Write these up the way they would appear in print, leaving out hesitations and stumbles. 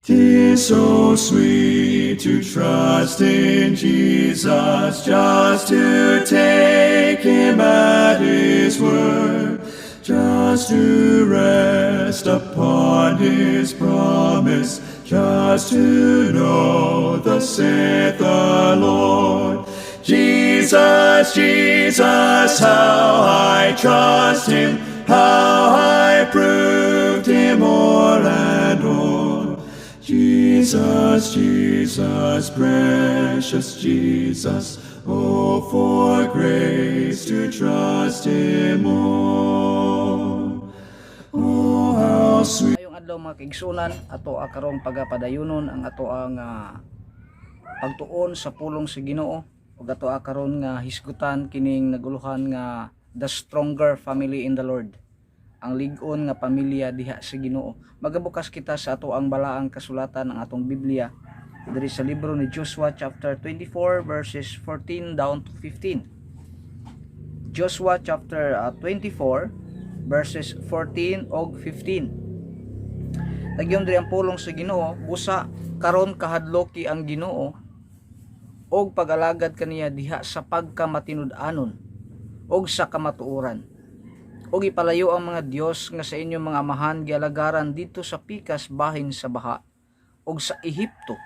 'Tis so sweet to trust in Jesus, just to take him at his word, just to rest upon his promise, just to know, "Thus saith the Lord." Jesus, Jesus, how I trust him, how I proved him o'er and o'er. Jesus, Jesus, precious Jesus, oh, for grace to trust him more. Oh, how sweet. Maayong adlaw, mga kaigsunan, ato karong pagapadayunon ang ato ang pagtuon sa pulong sa Ginoo ug ato karon nga hisgutan kining naguluhan nga "The Stronger Family in the Lord", ang lig-on nga pamilya diha sa Ginoo. Magabukas kita sa ato ang balaang kasulatan, ang atong Biblia, diri sa libro ni Joshua chapter 24 verses 14 down to 15. Joshua chapter 24 verses 14 og 15. Nagyom diri ang pulong sa Ginoo, "Busa karon kahadloki ang Ginoo og pag-alagad kaniya diha sa pagkamatinud-anon og sa kamatuoran. Og ipalayo ang mga Dios nga sa inyong mga amahan gialagaran didto sa pikas bahin sa baha og sa Ehipto,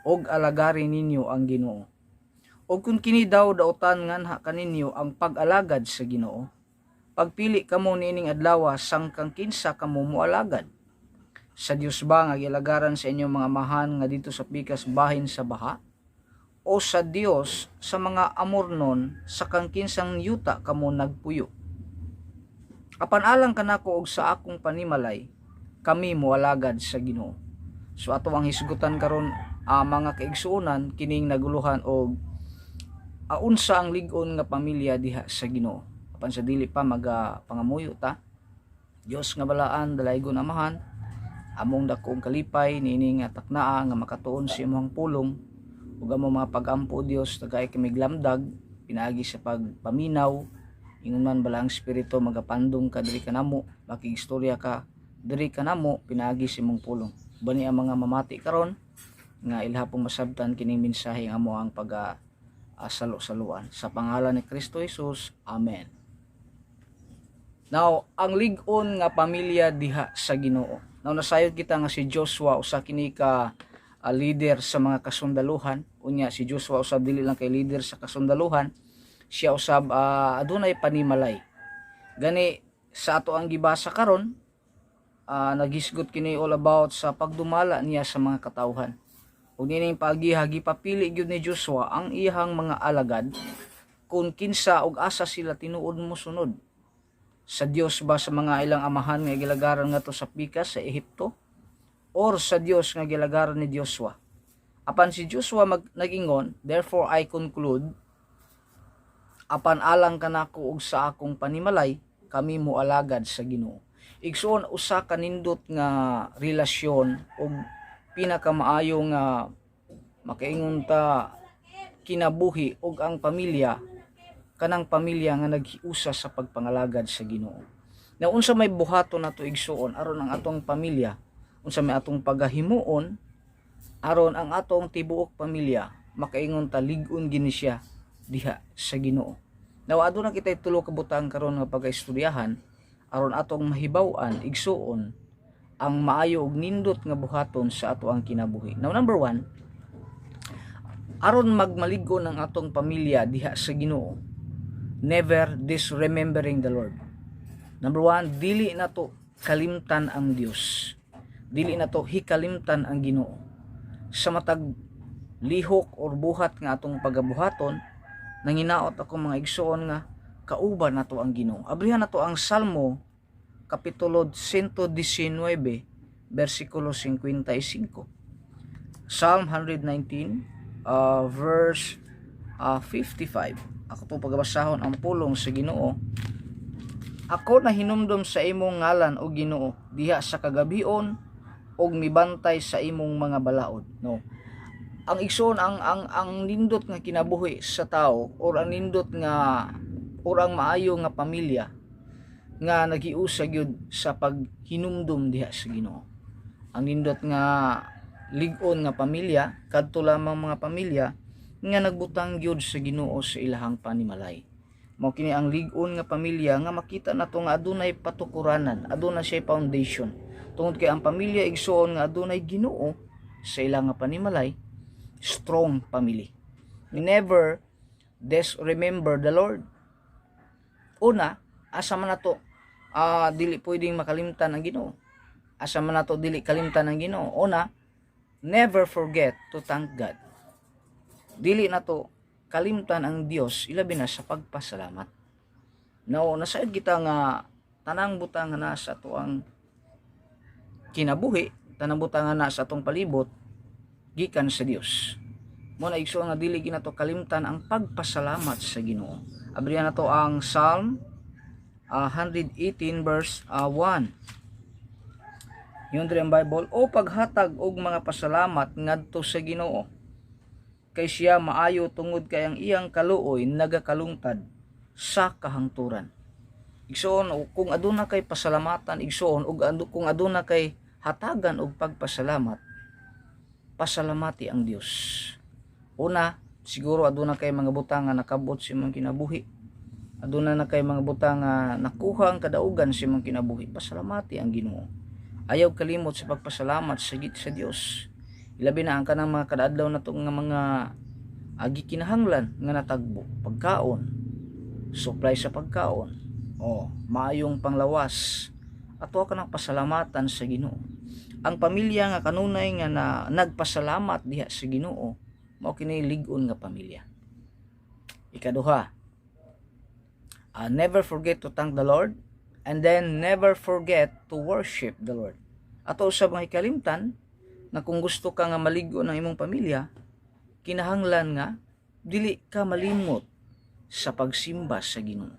og alagari ninyo ang Ginoo. Og kung kini daw dautan nganha kaninyo ang pag-alagad sa Ginoo, pagpili kamo niining adlaw sangkang kinsa kamo moalagad. Sa Dios ba nga gialagaran sa inyong mga amahan nga didto sa pikas bahin sa baha, o sa Dios sa mga Amornon sa kang kinsang yuta kamo nagpuyo? Apan alang kanako og sa akong panimalay, kami moalagad sa Ginoo." So ato ang hisgutan karon, mga kaigsuonan, kining naguluhan og unsa ang lig-on nga pamilya diha sa Ginoo. Apan sa dili pa, maga pangamuyo ta. Dios nga balaan, dalaygon Amahan, among dakong kalipay niini nga taknaa nga makatuon sa imong pulong ug among mga pagampo. Dios, tagay kami lamdag pinaagi sa pagpaminaw. Ingon man, Balaang Espiritu, magapandong ka diri kanamo, makigistorya ka diri kanamo pinaagi sa imong pulong. Bani ang mga mamati karon nga ilha pong masabtan kining mensahe nga amo ang pag salo-saluan sa pangalan ni Kristo Jesus. Amen. Now, ang lig-on nga pamilya diha sa Ginoo. Now, nasayod kita nga si Joshua usa kini ka leader sa mga kasundaluhan. Unya si Joshua usab dili lang kay leader sa kasundaluhan, siya usab adunay panimalay. Gani sa ato ang gibasa karon, naghisgot kini all about sa pagdumala niya sa mga katawhan. Ug niining paagiha, gipapili gyud ni Joshua ang iyang mga alagad kung kinsa ug asa sila tinuod mo sunod. Sa Dios ba sa mga ilang amahan nga gilagaran ngadto sa pikas sa Ehipto or sa Dios nga gilagaran ni Joshua? Apan si Joshua nag-ingon, "Therefore I conclude, apan alang kanako ug sa akong panimalay, kami moalagad sa Ginoo." Igsuon, usa ka nindot nga relasyon ug pinakamaayo nga makaingon ta kinabuhi ug ang pamilya, kanang pamilya nga naghiusa sa pagpangalagad sa Ginoo. Na unsa may buhaton nato, igsuon, aron ang atong pamilya, unsa may atong pagahimuon aron ang atong tibuok pamilya makaingon ta lig-on gini siya diha sa Ginoo? Now, aduna kita tulo ka butang karon nga pagaestudyahan aron atong mahibaw-an, igsuon, ang maayo ug nindot nga buhaton sa ato ang kinabuhi. Now, number one, aron magmalig-on ang atong pamilya diha sa Ginoo, never disremembering the Lord. Number one, dili nato kalimtan ang Dios. Dili nato hikalimtan ang Ginoo. Sa matag lihok or buhat nga atong pagabuhaton, nanginaot ako, mga igsuon, nga kauban nato ang Ginoo. Abrihan nato ang Salmo kapitulo 119 bersikulo 55. Psalm 119 verse 55. Ako po pagabasahon ang pulong sa Ginoo. "Ako na hinumdom sa imong ngalan, o Ginoo, diha sa kagabion ug mibantay sa imong mga balaod." No. Ang igsoon, ang nindot nga kinabuhi sa tao or ang nindot nga or ang maayo nga pamilya nga nagiusa gyud sa paghinumdum diha sa Ginoo. Ang nindot nga lig-on nga pamilya kadto lamang mga pamilya nga nagbutang gyud sa Ginoo sa ilahang panimalay. Mao kini ang lig-on nga pamilya nga makita nato nga adunay patukuranan, aduna siya foundation. Tungod kay ang pamilya, igsoon, nga adunay Ginoo sa ilang nga panimalay, strong family. Never disremember the Lord. Una, asa man nato dili pwedeng makalimtan ang Ginoo? Asa man nato dili kalimtan ang Ginoo? Una, never forget to thank God. Dili nato kalimtan ang Dios, ilabi na sa pagpasalamat. Now, nasaad kita nga tanang butang nga nasa atoang kinabuhi, tanang butang nga nasa atong palibot, gikan sa Dios. Mao na, igsoon, nga dili ginato kalimtan ang pagpasalamat sa Ginoo. Abrihan nato ang Psalm 118 verse 1. Ingon diri ang Bible, "O paghatag og mga pasalamat ngadto sa Ginoo. Kay siya maayo, tungod kay ang iyang kaluoy nagakalungtad sa kahangturan." Igsoon, kung aduna kay pasalamatan, igsoon, ug kung aduna kay hatagan og pagpasalamat, pasalamati ang Dios. Una, siguro aduna kay mga butang nga nakabot sa imong kinabuhi. Aduna na kay mga butang nga nakuha ang kadaugan sa imong kinabuhi. Pasalamati ang Ginoo. Ayaw kalimot sa pagpasalamat sa Dios. Ilabi na ang kanang mga kadadlaw nato nga mga agi kinahanglan nga natagbo, pagkaon, supply sa pagkaon, o maayong panglawas. Ato ka nang pasalamatan sa Ginoo. Ang pamilya nga kanunay nga na, nagpasalamat diha sa Ginoo, mao kini lig-on nga pamilya. Ikaduha, never forget to thank the Lord and then never forget to worship the Lord. Ato usab nga ikalimtan na kung gusto ka nga maligo ng imong pamilya, kinahanglan nga dili ka malimot sa pagsimba sa Ginoo.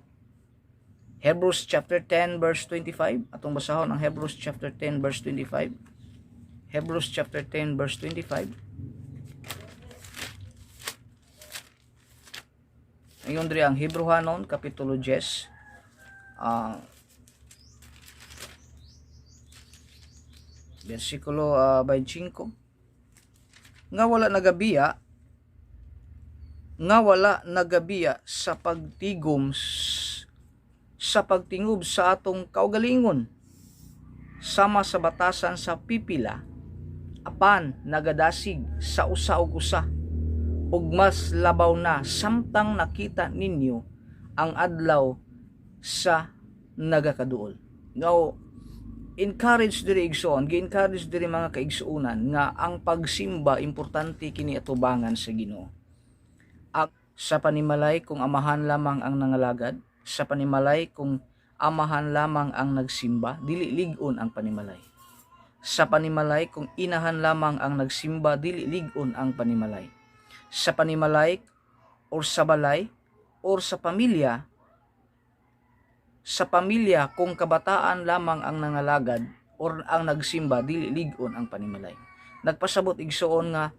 Hebrews chapter 10 verse 25. Atong basahon ang Hebrews chapter 10 verse 25. Hebrews chapter 10 verse 25. Ingon diri ang Hebrehanon kapitulo 10 bersikulo 25, nga wala nagabiya sa pagtigom sa pagtingob sa atong kaugalingon sama sa batasan sa pipila, apan nagadasig sa usa ug usa, ug mas labaw na samtang nakita ninyo ang adlaw sa nagakaduol. Now, encourage diri, igsoon, gi-encourage diri mga kaigsuonan nga ang pagsimba, importante kini atubangan sa Ginoo. Ang sa panimalay, kung amahan lamang ang nangalagad, sa panimalay, kung amahan lamang ang nagsimba, dili lig-on ang panimalay. Sa panimalay, kung inahan lamang ang nagsimba, dili lig-on ang panimalay. Sa panimalay or sa balay or sa pamilya, kung kabataan lamang ang nangalagad or ang nagsimba, dili lig-on ang panimalay. Nagpasabot, igsoon, nga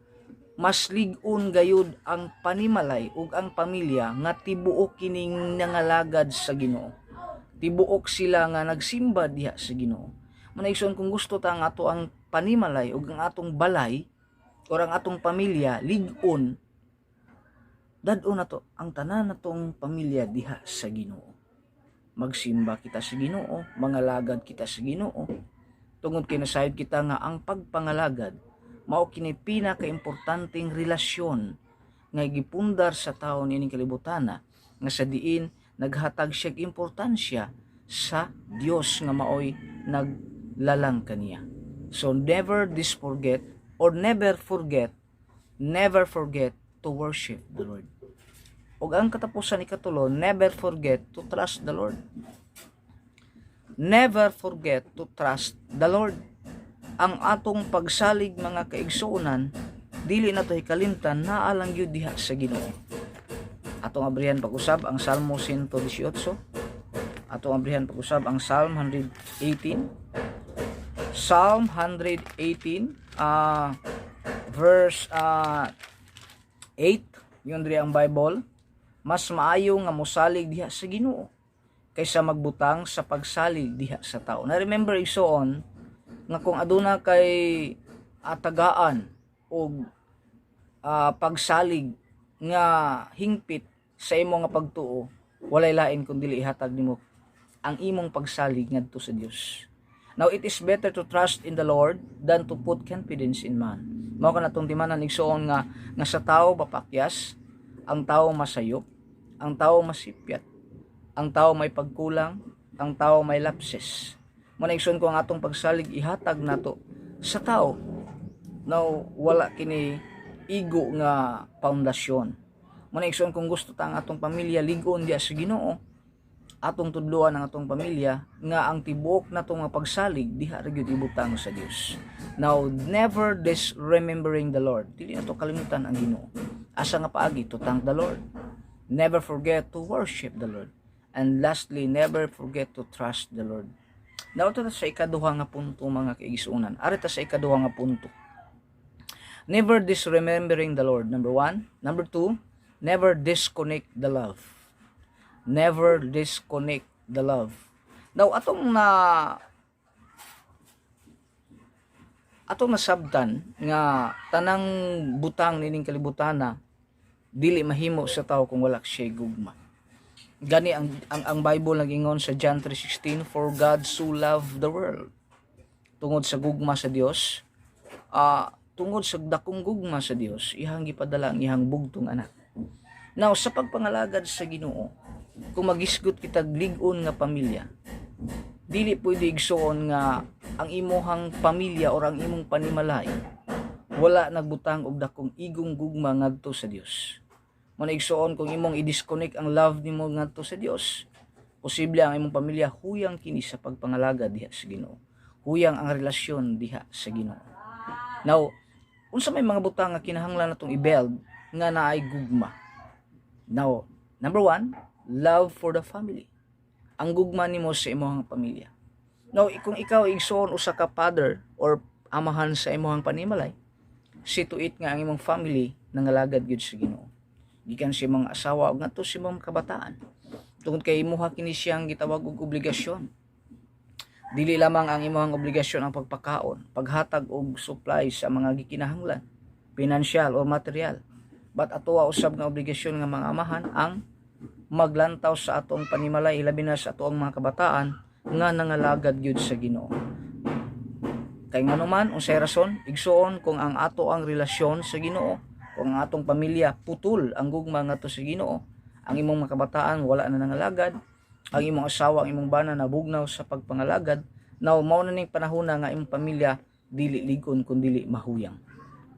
mas lig-on gayud ang panimalay ug ang pamilya nga tibuok kining nangalagad sa Ginoo. Tibuok sila nga nagsimba diha sa Ginoo. Mao na, igsoon, kung gusto ta nga ato ang panimalay ug ang atong balay or ang atong pamilya lig-on, dad-on nato ang tanan natong pamilya diha sa Ginoo. Magsimba kita sa Ginoo, mangalagad kita sa Ginoo. Tungod kay nasayod kita nga ang pagpangalagad mao kini pinakaimportanteng relasyon nga gipundar sa tawo niining kalibutana, nga sa diin naghatag siya importansya sa Dios nga maoy naglalang kaniya. So never disforget or never forget, never forget to worship the Lord. Ug ang katapusan, ikatulo, never forget to trust the Lord. Never forget to trust the Lord. Ang atong pagsalig, mga kaigsuonan, dili nato hikalimtan naa lang gyud diha sa Ginoo. Atong abrihan pag-usab ang Salmo 118. Atong abrihan pag-usab ang Psalm 118. Psalm 118 verse 8. Ingon diri ang Bible, "Mas maayo nga mosalig diha sa Ginoo kaysa magbutang sa pagsalig diha sa tao." Na remember, igsoon, nga kung aduna kay tagaan og pagsalig nga hingpit sa imo nga pagtuo, walay lain kun dili ihatag nimo ang imong pagsalig ngadto sa Dios. Now, it is better to trust in the Lord than to put confidence in man. Mao kana atong timanan, igsuon, nga nga sa tao mapakyas, ang tao masayop, ang tao masipyat, ang tao may pagkulang, ang tao may lapses. Mao na, igsuon, ko ang atong pagsalig ihatag nato sa tao. Now, wala kini igo nga pundasyon. Mao na, igsuon, kung gusto ta ang atong pamilya ligon diya sa Ginoo, atong tudloan ang atong pamilya nga ang tibuok natong nga pagsalig diha ra gyud ibutang sa Dios. Now, never disremembering the Lord. Dili nato kalimutan ang Ginoo. Asa nga paagi? To thank the Lord. Never forget to worship the Lord. And lastly, never forget to trust the Lord. Now, ito na sa ikaduha nga punto, mga kaigsuonan. Ari ta sa ikaduha nga punto. Never disremembering the Lord. Number one. Number two, never disconnect the love. Never disconnect the love. Now, atong nasabtan nga tanang butang nining kalibutana dili mahimo sa tao kung wala siya gugma. Gani ang Bible nagingon sa John 3:16, "For God so loved the world." Tungod sa gugma sa Dios, tungod sa dakong gugma sa Dios, ihang gipadala ang ihang bugtong anak. Now, sa pagpangalagad sa Ginoo, kung magisgot kitag lig-on nga pamilya, dili pwede, igsuon, nga ang imuhang pamilya or ang imong panimalay wala nagbutang og dakong igong gugma ngadto sa Dios. Mao na, igsuon, kung imong i-disconnect ang love nimo ngadto sa Dios, posible ang imong pamilya huyang kini sa pagpangalagad diha sa Ginoo. Huyang ang relasyon diha sa Ginoo. Now, unsa may mga butang nga kinahanglan natong i-build nga naay gugma? Now, number one, love for the family. Ang gugma nimo sa imong pamilya. Now, kung ikaw, igsoon, usa ka father or amahan sa imong panimalay, situate nga ang imong family nangalagad gyud sa Ginoo. Gikan sa imong asawa ug ngadto sa imong kabataan. Tungod kay imuha kini siyang gitawag og obligasyon. Dili lamang ang imong obligasyon ang pagpakaon, paghatag og supply sa mga gikinahanglan, pinansyal o material. But atoa usab nga obligasyon nga mga amahan ang maglantaw sa atong panimalay, ilabi na sa atoang mga kabataan nga nangalagad gyud sa Ginoo. Kay ngano man, unsay rason, igsuon, kung ang ato ang relasyon sa Ginoo, kung ang atong pamilya putol ang gugma ngadto sa Ginoo, ang imong mga kabataan wala na nangalagad, ang imong asawa, ang imong bana nabugnaw sa pagpangalagad, now mao na ning panahon na nga imong pamilya dili ligon kun dili mahuyang.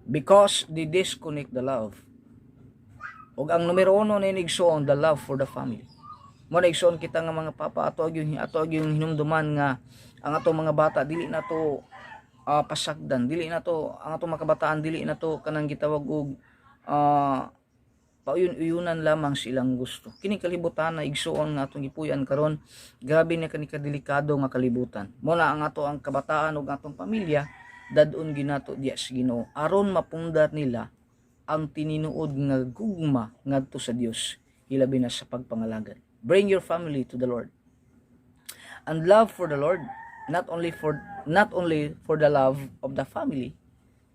Because they disconnect the love. Ug ang numero uno na igsuon, the love for the family. Mao na, igsuon, kita nga mga papa, ato yung hinumduman nga ang atong mga bata dili na to pasagdan, dili na to ang atong mga kabataan, dili na to kanang gitawag og pauyun-uyunan lamang silang gusto. Kini kalibutan na, igsuon, nga atong gipuy-an karon, grabe na kani kadelikado nga kalibutan. Mao na ang ato ang kabataan ug atong pamilya dad-on ginato diya sa Ginoo aron mapundar nila ang tininuod nga gugma ngadto sa Dios, hilabi na sa pagpangalagad. Bring your family to the Lord. And love for the Lord, not only for the love of the family,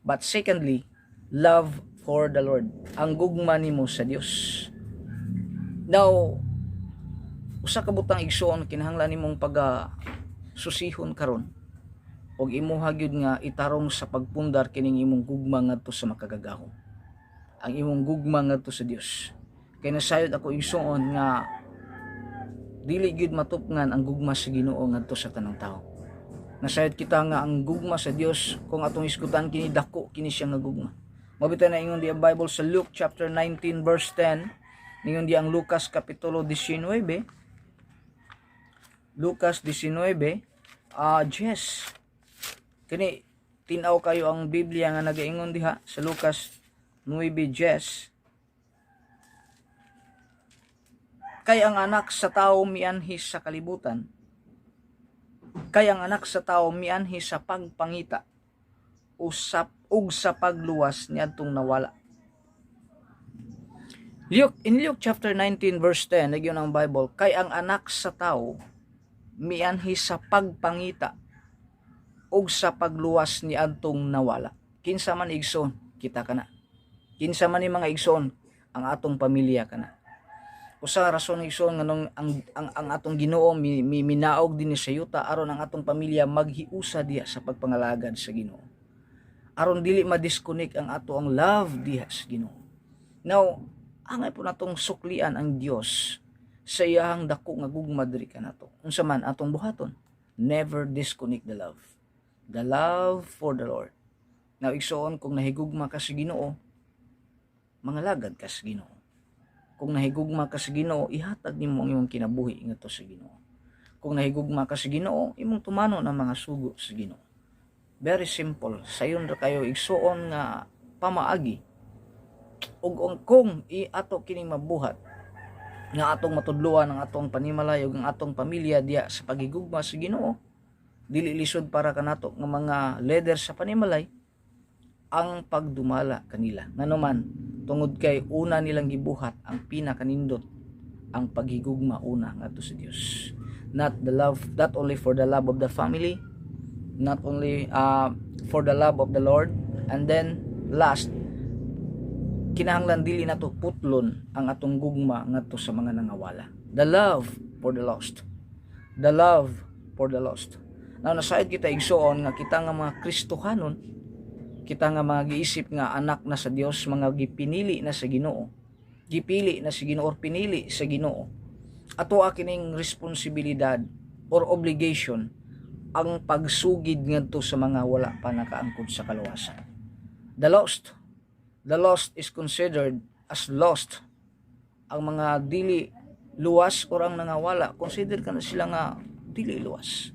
but secondly, love for the Lord. Ang gugma nimo sa Dios. Now, usa ka butang, igsuon, kinahanglan nimong pag susihon karon og imuha gyud nga itarong sa pagpundar kining imong gugma ngadto sa Makagagahom. Ang imong gugma ngadto sa Dios. Kay nasayod ako, igsuon, nga dili gyud matupngan ang gugma sa Ginoo ngadto sa tanang tao. Nasayod kita nga ang gugma sa Dios, kung atong isgutan kini, dako kini siya nga gugma. Mao bitaw na ingon di ang Bible sa Luke chapter 19 verse 10, ningon di ang Lucas kapitulo 19, Lucas 19 yes. Kini tin-aw kayo ang Biblia nga nagaingon diha sa Lucas 9:10, "Kay ang Anak sa tao mianhi sa kalibutan, kay ang Anak sa tao mianhi sa pagpangita usap ug sa pagluwas niadtong nawala." Luke, in Luke chapter 19 verse 10, nagyon ang Bible, "Kay ang Anak sa tao mianhi sa pagpangita ug sa pagluwas niadtong nawala." Kinsa man, igsoon, kita kana. Kinsa man ni mga igsoon, ang atong pamilya kana. Usa rason, igsoon, nganong ang atong Ginoo mi minaog dinhi sa yuta aron ang atong pamilya maghiusa diha sa pagpangalagad sa Ginoo. Aron dili ma-disconnect ang ato ang love diha sa Ginoo. Now, angay po natong suklian ang Dios sa iyahang dako nga gugma diri kanato. Unsa man atong buhaton? Never disconnect the love. The love for the Lord. Now, igsoon, kung nahigugma ka sa Ginoo, mangalagad ka sa Ginoo. Kung nahigugma ka sa Ginoo, ihatag nimo ang imong kinabuhi ngadto sa Ginoo. Kung nahigugma ka sa Ginoo, imong tumanon ang mga sugo sa Ginoo. Very simple. Sayon ra kayo, igsoon, nga pamaagi. Ug kung ato kining mabuhat nga atong matudluan ang atong panimalay ug ang atong pamilya diya sa pagigugma sa Ginoo, dili lisod para kanato nga mga leader sa panimalay ang pagdumala kanila. Ngano man, tungod kay una nilang gibuhat ang pinakanindot, ang paghigugma una ngadto sa Dios. Not the love, not only for the love of the family, not only for the love of the Lord, and then last, kinahanglan dili nato putlon ang atong gugma ngadto sa mga nangawala. The love for the lost. The love for the lost. Now, nasaid kita, igsoon, nga kita nga mga Kristohanon, kita nga mga giisip nga anak na sa Dios, mga gipinili na sa Ginoo, gipili na sa Ginoo or pinili sa Ginoo, ato kining responsibilidad or obligation ang pagsugid ngadto sa mga wala pa nakaangkon sa kaluwasan. The lost. The lost is considered as lost. Ang mga dili luwas or ang nangawala, consider ka na sila nga dili luwas.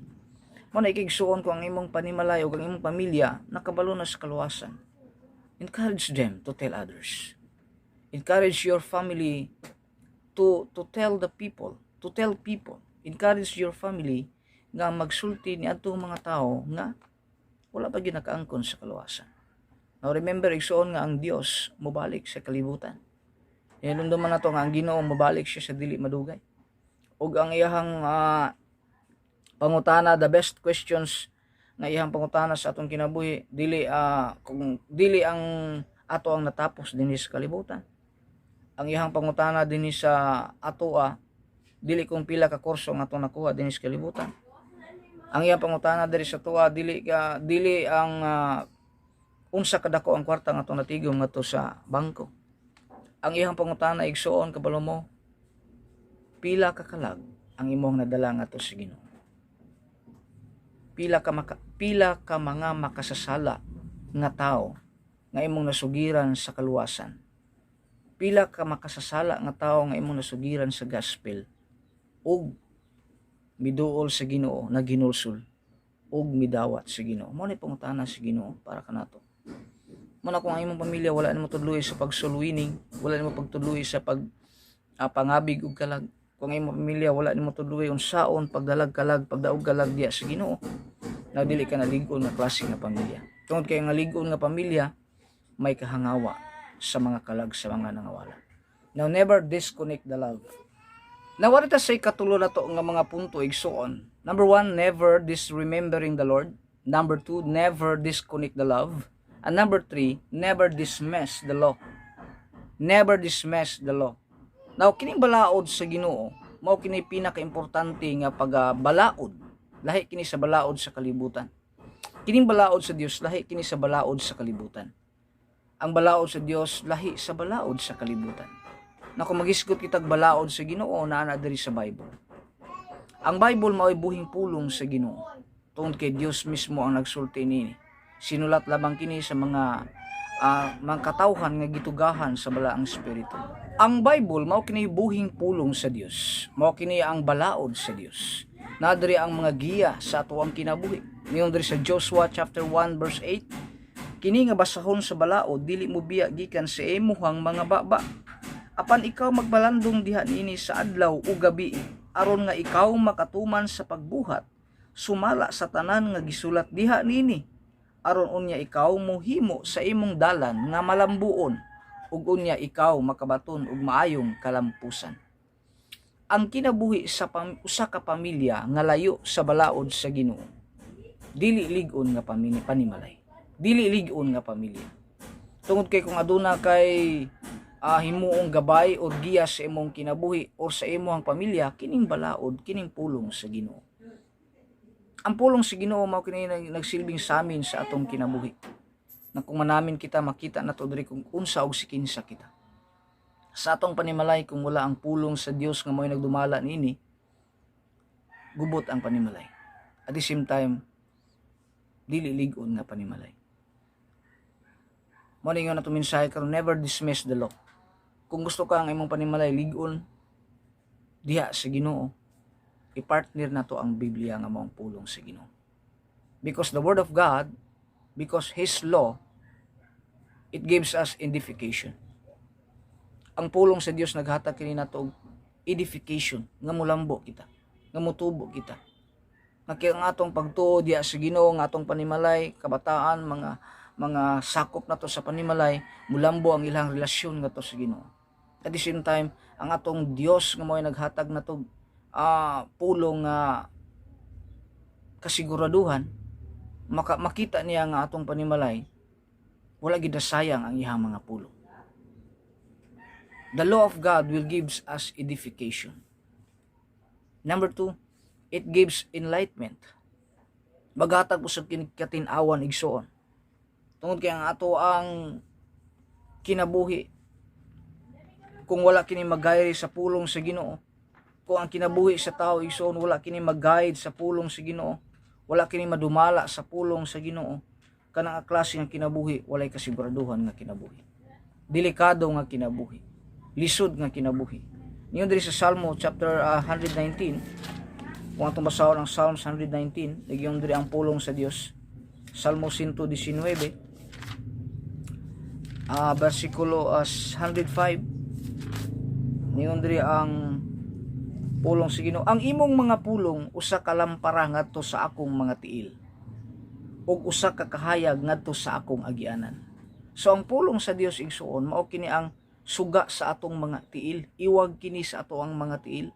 Mao na, igsuon, ko ang imong panimalay o ang imong pamilya nakabalo na sa kaluwasan, encourage them to tell others. Encourage your family to tell the people, to tell people. Encourage your family nga magsulti ni adtong mga tao nga wala pa gyud nakaangkon sa kaluwasan. Now remember, igsuon, nga ang Dios mobalik sa kalibutan. Hinumduman nato nga ang Ginoo mobalik siya sa dili madugay. Ug ang iyahang pangutana, the best questions nga iyang pangutana sa atong kinabuhi, dili kung dili ang ato ang natapos dinhi sa kalibutan. Ang iyang pangutana dinhi sa atoa, dili kung pila ka kurso ang atong nakuha dinhi sa kalibutan. Ang iyang pangutana diri sa atoa, dili ang unsa kadako ang kwarta nga atong natigom ngadto sa bangko. Ang iyang pangutana, igsuon, kabalo mo pila ka kalag ang imong nadala ngadto sa Ginoo? Pila ka mga makasasala nga tao nga imong nasugiran sa kaluwasan? Pila ka makasasala nga tao nga imong nasugiran sa gospel ug miduol sa Ginoo, naghinulsol ug midawat sa Ginoo? Mao ni pangutana sa Ginoo para kanato. Mao na kung ang imong pamilya wala nimo tudloy sa pag-soul winning, wala nimo pagtudloy sa pag pangabig og kalag, kung ang imong pamilya wala nimo tudloy unsaon pagdalag kalag, pagdaog kalag diya sa Ginoo, na dili ka nalig-on nga klase nga pamilya. Tungod kay nga lig-on nga pamilya may kahangawa sa mga kalag sa mga nangawala. Now, never disconnect the love. Now, what ta sa ikatulo na to nga mga punto, igsuon? Number one, never disremembering the Lord. Number two, never disconnect the love. And number three, never dismiss the law. Never dismiss the law. Now, kining balaod sa Ginoo, mao kini pinakaimportante nga pagbalaod. Lahi kini sa balaod sa kalibutan. Kining balaod sa Dios, lahi kini sa balaod sa kalibutan. Ang balaod sa Dios lahi sa balaod sa kalibutan. Na kung magisgot kitag balaod sa Ginoo, naa na diri sa Bible. Ang Bible mao'y buhing pulong sa Ginoo. Tungod kay Dios mismo ang nagsulti niini. Sinulat lamang kini sa mga katawhan nga gitugahan sa Balaang Espiritu. Ang Bible mao kini buhing pulong sa Dios. Mao kini ang balaod sa Dios. Naa diri ang mga giya sa atuang kinabuhi. Niyon diri sa Joshua chapter 1 verse 8, kini nga basahon sa balaod dili mo biya gikan sa imuhang mga baba. Apan ikaw magbalandong diha niini sa adlaw ug gabi aron nga ikaw makatuman sa pagbuhat sumala sa tanan nga gisulat diha niini, aron unya ikaw mohimo sa imong dalan nga malambuon ug unya ikaw makabaton og maayong kalampusan. Ang kinabuhi sa usa ka pamilya nga layo sa balaod sa Ginoo, dili lig-on nga panimalay. Dili lig-on nga pamilya. Tungod kay kung aduna kay himuong gabay or giya sa imong kinabuhi or sa imong pamilya, kining balaod, kining pulong sa Ginoo. Ang pulong sa Ginoo mao kini nagsilbing samin sa atong kinabuhi. Na kung manamin kita, makita nato diri kung unsa og si kinsa kita. Sa atong panimalay, kung wala ang pulong sa Dios nga mo'y nagdumala niini, gubot ang panimalay. At the same time, dili lig-on nga panimalay. Mao ni nga nato mensahe karon: never dismiss the law. Kung gusto ka ang imong panimalay lig-on diha sa Ginoo, i-partner nato ang Biblia nga maong pulong sa Ginoo. Because the word of God, because His law, it gives us edification. Ang pulong sa Dios naghatag kini nato og edification nga mulambo kita, nga mutubo kita. Nga kaya ang atong pagtuo diha sa Ginoo, nga atong panimalay, kabataan, mga sakop nato sa panimalay, mulambo ang ilang relasyon ngadto sa Ginoo. At the same time, ang atong Dios nga mo'y naghatag nato pulong nga kasiguraduhan, makita niya nga atong panimalay wala gid nasayang ang iyang mga pulong. The law of God will gives us edification. Number two, it gives enlightenment. Maghatag po sa katin-awan, igsoon. Tungod kay ang ato ang kinabuhi, kung wala kini mag-guide sa pulong sa Ginoo, kung ang kinabuhi sa tao, igsoon, wala kini mag-guide sa pulong sa Ginoo, wala kini madumala sa pulong sa Ginoo, kanang klase nga kinabuhi walay kasiguraduhan nga kinabuhi. Delikado nga kinabuhi. Lisod nga kinabuhi. Niyon diri sa Salmo chapter 119, kung atong basahon ang Psalms 119, nagyong diri ang pulong sa Dios. Salmo 119, versikulo 105, niyon diri ang pulong sa Ginoo: "Ang imong mga pulong usa ka lampara ngadto sa akong mga tiil ug usa ka kahayag ngadto sa akong agianan." So ang pulong sa Dios, igsuon, mao kini ang suga sa atong mga tiil, iwag kini sa ato ang mga tiil.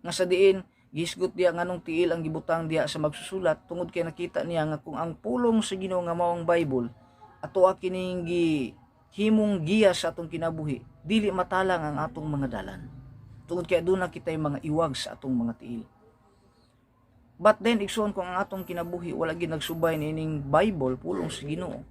Nga sa diin gihisgot diya nganong tiil ang gibutang diya sa magsusulat, tungod kay nakita niya nga kung ang pulong sa Ginoo nga mao ang Bible, ato kining gi himong giya sa atong kinabuhi, dili matalang ang atong mga dalan. Tungod kay aduna kitay mga iwag sa atong mga tiil. But then, igsoon, kung ang atong kinabuhi wala gid nagsubay niining Bible, pulong sa Ginoo,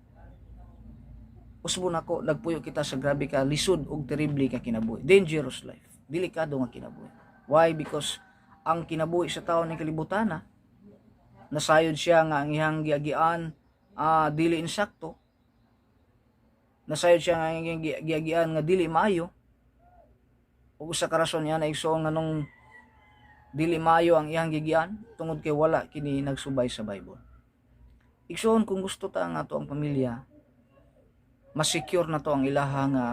usbon nako, nagpuyo kita sa grabe ka lisod og terrible ka kinabuhi, dangerous life, delikado nga kinabuhi. Why? Because ang kinabuhi sa tao ning kalibutan na nasayod siya nga ang iyang giagian dili insakto, nasayod siya nga ang iyang giagian nga dili maayo. Ug usa ka rason niya na, igsoon, nganong dili maayo ang iyang gigian, tungod kay wala kini nagsubay sa Bible. Igsoon, kung gusto ta nga ato ang pamilya mas-secure na to ang ilaha nga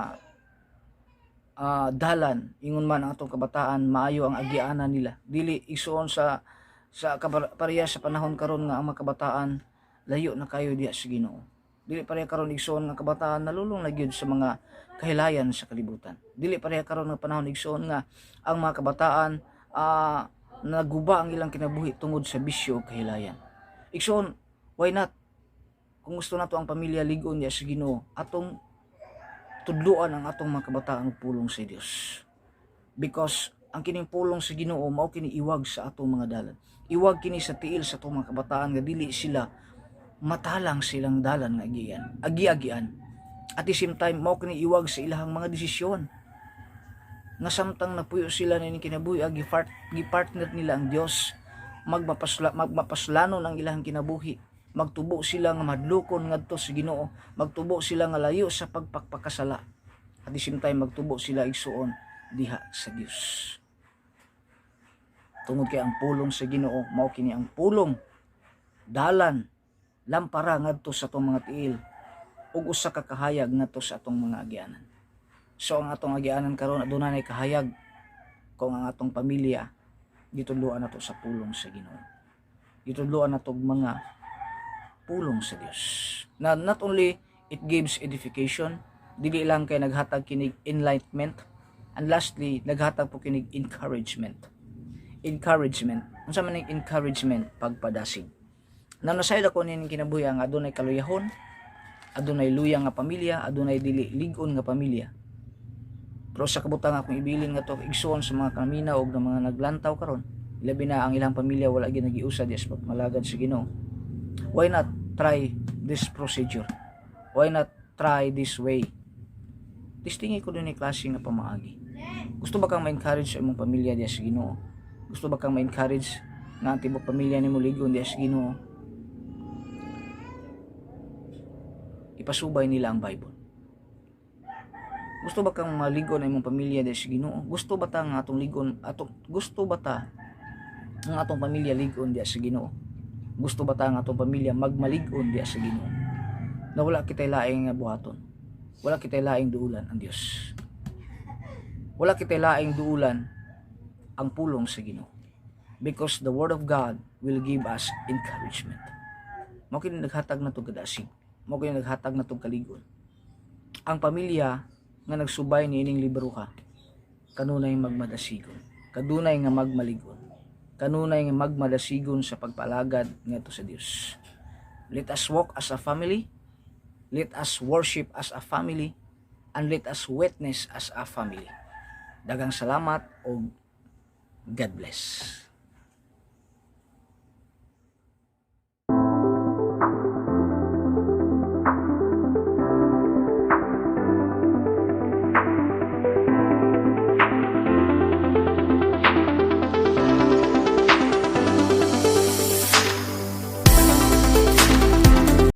dalan, ingon man ang atong kabataan maayo ang agianan nila, dili, igsoon, sa pareha sa panahon karon nga ang mga kabataan layo na kayo diha sa Ginoo. Dili pareha karon, igsoon, nga kabataan nalulong na gyud sa mga kahilayan sa kalibutan. Dili pareha karon nga panahon, igsoon, nga ang mga kabataan naguba ang ilang kinabuhi tungod sa bisyo o kahilayan. Igsoon, why not, kung gusto nato ang pamilya lig-on niya sa Ginoo, atong tudluan ang atong mga kabataan og pulong sa Dios, because ang kining pulong sa Ginoo mao kini iwag sa atong mga dalan, iwag kini sa tiil sa atong mga kabataan nga dili sila matalang silang dalan nga agian. At the same time, mao kini iwag sa ilahang mga desisyon nga samtang napuyo sila nining kinabuhi, gi-partner nila ang Dios, magmapaslano ng ilahang kinabuhi, magtubo sila nga madlukon ngadto sa Ginoo, magtubo sila nga layo sa pagpakpakasala. At the same time, magtubo sila, igsuon, diha sa Dios, tungod kay ang pulong sa Ginoo mao kini ang pulong, dalan, lampara ngadto sa atong mga tiil ug usa ka kahayag ngadto sa atong mga agianan. So ang atong agianan karon aduna nay kahayag kung ang atong pamilya gitudloan nato sa pulong sa Ginoo, gitudloan nato og mga pulong sa Dios. Na not only it gives edification, dili lang kay naghatag kinig enlightenment, and lastly, naghatag po kinig encouragement. Encouragement. Unsa man ning encouragement? Pagpadasig. Na nasayod ako nining kinabuhi nga adunay kaluyahon. Adunay luya nga pamilya, adunay dili lig-on nga pamilya. Pero sa kabutang akong ibilin nga to igsoon sa mga kaminaw og mga naglantaw karon, labi na ang ilang pamilya wala gyud nagiusa di sa pagmalagad sa Ginoo. Why not try this procedure? Why not try this way? Testingi ko din ni klase nga pamaagi. Gusto ba kang ma-encourage sa imong pamilya diya sa Ginoo? Gusto ba kang ma-encourage nga ang tibok pamilya nimo ligon diya sa Ginoo? Ipasubay nila ang Bible. Gusto ba kang maligon ang imong pamilya diya sa Ginoo? Gusto ba ta nga atong ligon atong gusto ba ta nga atong pamilya ligon diya sa Ginoo? Gusto ba ta nga atong pamilya magmalig-on diya sa Ginoo? Na wala kitay laing nga buhaton. Wala kitay laing duulan ang Dios. Wala kitay laing duulan ang pulong sa Ginoo. Because the word of God will give us encouragement. Mao kini naghatag nato kadasig. Mao kini naghatag nato kaligon. Ang pamilya nga nagsubay niining libroha kanunay magmadasigon, kanunay nga magmaligon, kanunay nga magmadasigon sa pagpalagad ngadto sa Dios. Let us walk as a family, let us worship as a family, and let us witness as a family. Daghang salamat og God bless.